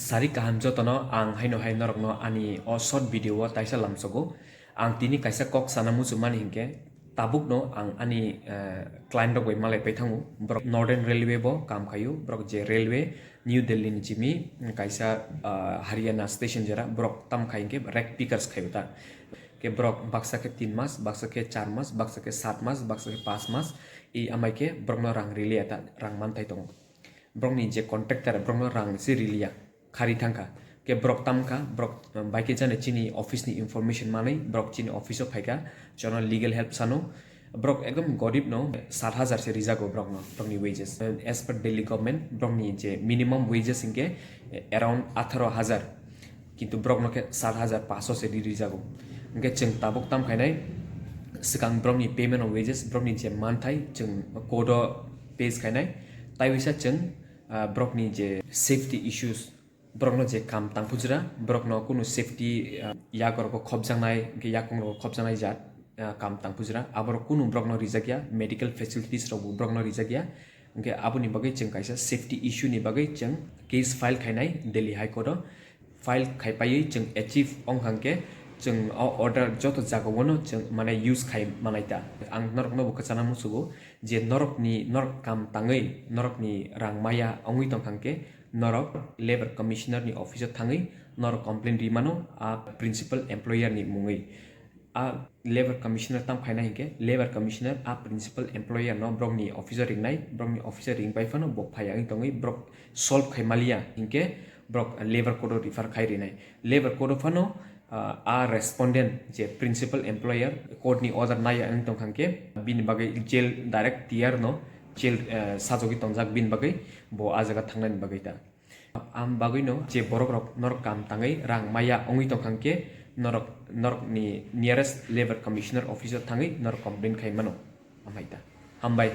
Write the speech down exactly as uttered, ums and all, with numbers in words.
Sari kaham jotono, ang haino hai norokno ani o short video o taisa lamsogo. Ang tini kaisa kok sana muchungmani hinkhe, tabukno ang ani, eh, client rok bai malai pai thango. Borok Northern Railway bo kam khaio, borok je railway New Delhi ni chimi kaisa, ah, Haryana station jora, borok tam khai hinkhe rack pickers khaio ta. Ke borok baksa khe tin mas, baksa khe char mas, baksa khe sat mas, baksa khe pas mas, i amai khe borokno rang riliya ta, rang manthai tongo. Borokni je contractor, borokno rang se riliya, khari thangkha. Ke borok tamkha, borok, um, bai khe jani chini office ni information manwi borok chini office o phaikha, jono legal help sano. Borok ekdom gorib no, sat hajar se rijago borokno, borokni wages. As per Delhi government, borokni je minimum wages hinkhe, eh, around atharo hajar. Kintu borokno khe sat hajar paso se ri rijago. Hinkhe chwng tabuk tam khainai, swkang borokni payment of wages, borokni je manthai chwng court o page khainai, taiwisa chwng, ah, borokni je safety issues, borokno je kam tang phujra, borokno kunu safety, ah, yakrok khopjaknai, hinkhe yakung rok khopjaknai jat, ah, kam tang phujra, aborok kunu borokno rijakya, medical facilities rokbo borokno rijakya. Hinkhe aboni bagwi chwng kaisa safety issue ni bagwi chwng case file khainai Delhi High Court o. File khai paiwi chwng achieve wngkha hinkhe chwng o order joto jagao no chwng mane use khai manai ta. Ang norokno bo kwchana muchugo je norokni, norok kam tangwi norokni rang maya wngwi tongkha hinkhe norok Labour Commissioner ni office o thangwi norok complaint ri mano a principal employer ni mungwi. A Labour Commissioner tam khaina hinkhe, Labour Commissioner a principal employer no borokni office o ringnai, borokni office o ring pai phano bo phai wngwi tongwi borok solve khai maliya hinkhe borok Labour Court o refer khai rinai. Labour Court o phano, ah, a respondent je principal employer court ni order naiya wngwi tongkha hinkhe bini bagwi jail direct tiyar no jail, eh, sajagwi tongjak bini bagwi bo a jaga thangnani bagwi ta. Am bagwino je borok rok norok kam tangwi rang maya wngwi tongkha hinkhe norok, norokni nearest Labour Commissioner office o thangwi norok complain khai mano. Amai ta. Hambai.